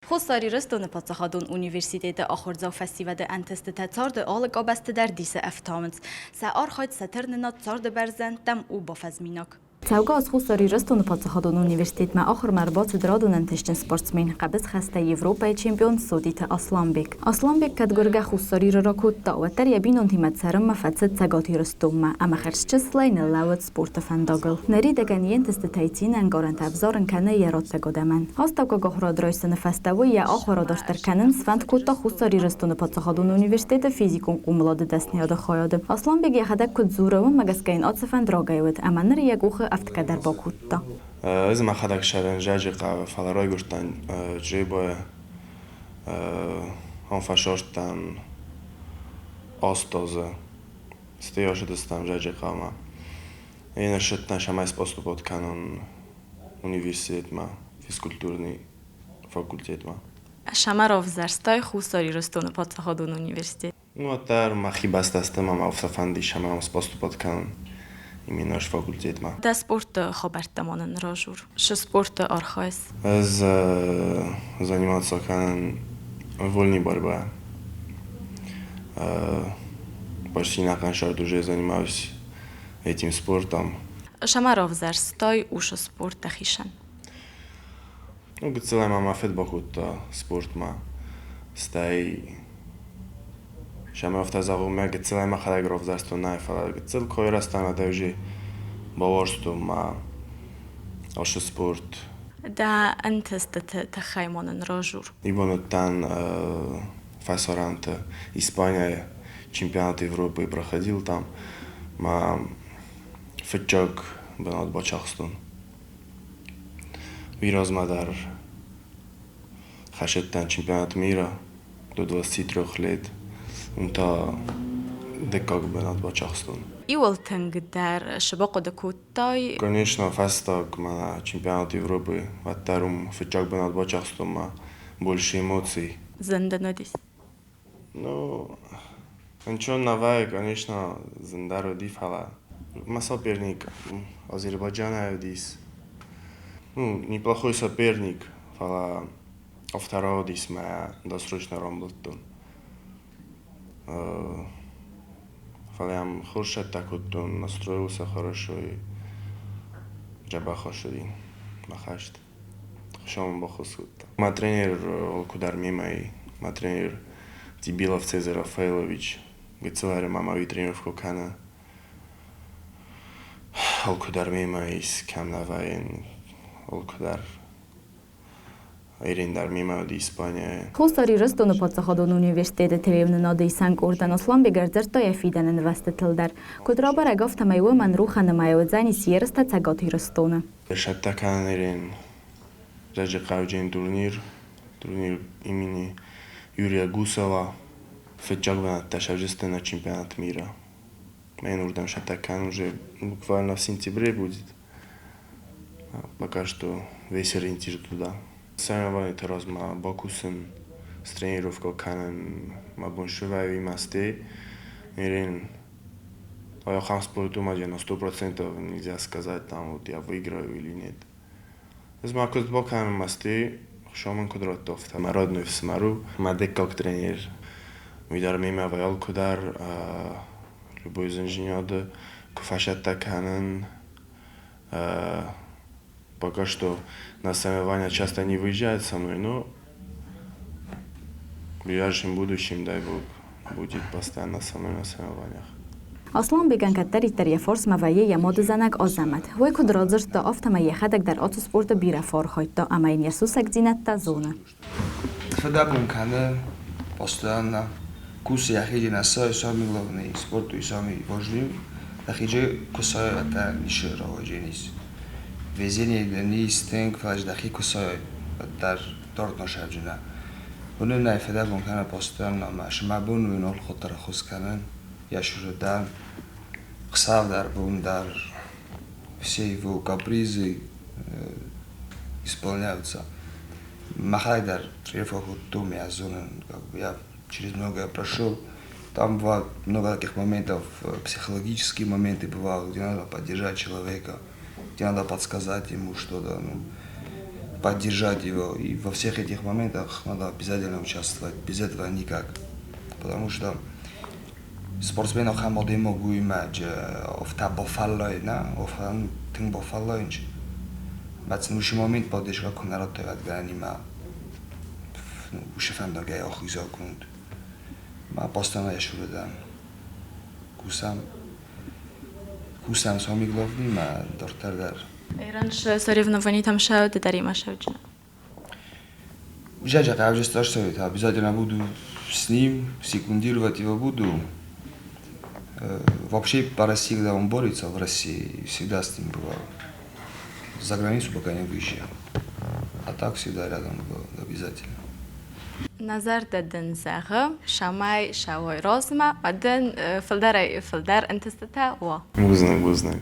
Хуссар Ирыстоны паддзахадон университеты ахуырдзау фӕсивӕды ӕнтыстытӕ царды алы къабӕзты дӕр дисы ӕфтауынц. Сӕ архайд, сӕ тырнынад царды бӕрзӕндтӕм у бафӕзминаг. Цӕугӕ аз Хуссар Ирыстоны паддзахадон университетмӕ ахуырмӕ ӕрбацыд радон ӕнтыстджын спортсмен, хъӕбысхӕстӕй Европӕйы чемпион Содиты Асланбег. Асланбег кӕд гуыргӕ Хуссар Иры ракодта, уӕддӕр йӕ бинонтимӕ цӕрынмӕ фӕцыд Цӕгат Ирыстонмӕ ӕмӕ хӕрзчысылӕй ныллӕууыд спорты фӕндагыл. Ныридӕгӕн йе нтыстытӕй цины ӕнкъарӕнтӕ ӕвзарын кӕны йӕ раттӕг адӕмӕн. Астӕуккаг ахуырад райсыны фӕстӕ уый йӕ ахуыр адарддӕр кӕнын сфӕнд кодта Хуссар Ирыстоны паддзахадон университеты физикон хъомылады дӕсныйады хайады. Асланбег йӕхӕдӕг куыд дзуры, уымӕ гӕсгӕ йын ацы фӕнд рагӕй уыд ӕмӕ ныр йӕ къухы ӕфтгӕ дӕр бакодта. Ӕз мӕхӕдӕг сӕрӕн Зӕджыхъӕуы, фӕлӕ райгуырдтӕн Чъребайы. Ам фӕсастӕн 8 азы. Стӕй ацыдыстӕм Зӕджыхъӕумӕ. Ӕнӕ ссыдтӕн сӕмӕй споступот кӕнон университетмӕ, физкультурный факультетмӕ. Сӕмӕ равзӕрстай Хуссар Ирыстоны паддзахадон университет? Ну, уӕддӕр мӕхи бӕстӕ мӕм афтӕ фӕндис ӕмӕ ам споступот кӕнын именно факультетмӕ. Дӕ спорты хабӕрттӕ ма нын разур. Цы спорты архайыс? Ӕз заниматься кӕнын вольной борьбой. Почти ӕнӕхъӕн сӕрд уже занимаюсь этим спортом. Сӕмӕ равзӕрстай уыцы спорт дӕхицӕн? Ну, гыццылӕй ма мӕ фыд бакодта спортмӕ. Стӕй сӕм афтӕ зӕгъон, мӕ гыццылӕй мӕхӕдӕг равзӕрстон нӕ, фӕлӕ гыццыл кой рӕзтӕн ӕдӕуджы бауарзтон мӕ ацы спорт. Дӕ ӕнтыстыты тыххӕй ма нын разур. Ибон уыдтӕн фӕсарӕнты Испанияйы чемпионат Европы проходил там. Мӕ фыццаг бынат бацахстон. Уый размӕ дӕр хӕсыдтӕн чемпионат мира до 23 лет. Уым та дыккаг бынат бацахстон. Иуыл тынгдӕр цы бахъуыды кодтай? Конечно, фӕстаг мӕ чемпионат Европы уӕддӕр уым фыццаг бынат бацахстон мӕ больше эмоций. Зын дын уыдис? Ну, ничего новое, конечно, зындӕр уыди, фӕлӕ мӕ соперник Азербайджанӕй уыдис. Ну, неплохой соперник, фӕлӕ афтӕ рауадис мӕ досрочно рамбылдтон. Фӕлӕ йӕм хорз цӕттӕ кодтон, настроился хорошо и дзӕбӕх ацыди мӕ хӕст. Хуыцау баххуыс кодта. Мӕ тренер алкуыдӕр мемӕ и. Мӕ тренер Тибилов Цезарь Рафаэлович гыццылӕй ма мӕ уый тренировкӕ кӕны. Алкуыдӕр мемӕ ис, кӕм нӕ вӕййын, алкуыдӕр. Ирин дӕр мемӕ уыди Испанияйы. Хуссар Ирыстоны паддзахадон университеты телеуынынады исӕн къордӕн Асланбег ӕрдзырдта йӕ фидӕны нывӕзтытыл дӕр. Куыд рабӕрӕг, афтӕмӕй уымӕн рухӕнымайы уыдзӕнис ерыстӕ Цӕгат Ирыстоны. Сӕттӕ кӕнын Ирин Дзӕуджыхъӕуджын турнир, турнир имени Юрия Гусова. Фыццаг бынӕттӕ сӕвзӕрстой на чемпионат мира. Мӕн уырдӕм сӕттӕ кӕнын уже буквально в сентябре будет. Пока что весь ориентир туда. Соревнованиты размӕ бакусын, стренировка кӕнын мӕ бон сывӕййы мастӕй. Ирин ахӕм спорт у, ӕмӕ на 100% нельзя сказать, там вот я выиграю или нет. Ӕз ма куыд бакӕнын мастӕй, Хуыцау мын куыд радта, афтӕ. Мӕ родной ӕфсымӕр у, мӕ дыккаг тренер. Уый дӕр мемӕ вӕййы алкуыдӕр любой зындзинады куы фӕсӕттӕ кӕнын. Пока что на соревнования часто не выезжает со мной, но в ближайшем будущем, дай бог, будет постоянно со мной на соревнованиях. Асланбегӕн кӕддӕриддӕр йӕ фарсмӕ вӕййы йӕ мадызӕнӕг Азӕмӕт. Уый куыд радзырдта, афтӕмӕй йӕхӕдӕг дӕр ацы спорты бирӕ фӕархайдта ӕмӕ йын йӕ сусӕгдзинӕдтӕ зоны. Фыдӕбон кӕны постоянно. Кусы йӕхи нӕ самый главный спорт и самый важный. Дӕхиджы куы это нишы рауадженис. Везение низ тынг, фӕлӕ дӕхи куы дӕр дорд носӕвджына. Уынын ӕй фыдӕбон кӕны постоянно ӕмӕ мӕ бон у нол хуыддӕр ӕххуыс кӕнын йӕ сюжетӕн. Хсӕв дӕр, бон дӕр все его капризы исполняются. Махӕй дӕр тренировка кодтон, я зонын, как бы я через многое прошел. Там бывает много таких моментов, психологические моменты бывают, где надо поддержать человека, где надо подсказать ему что-то. Ну, поддержать его. И во всех этих моментах надо обязательно участвовать. Без этого никак. Потому что спортсмен ахӕм адӕймаг у ӕмӕ афтӕ бафӕллайы, нӕ, афтӕ тынг бафӕллайынц. Мӕ сын уыцы момент поддержка куы нӕ радтай, уӕд гӕнӕнимӕ уыцы фӕндагӕй ахизӕгонд. Мӕ постоянно суыдӕн. Кусӕм, кусӕм сами главный, мӕ дарддӕр дӕр. Раньше соревнований там шауды дарима шауджина. Жаджа я старший, обязательно буду с ним, секундировать его буду. Вообще по России, когда он борется в России, всегда с ним бывал. За границу пока не выезжал. А так всегда рядом был, обязательно. Нӕ зӕрдӕ дын зӕгъы, цӕмӕй цӕуай размӕ, ӕмӕ дын фылдӕрӕй фылдӕр ӕнтыстытӕ уа. Бузныг, бузныг.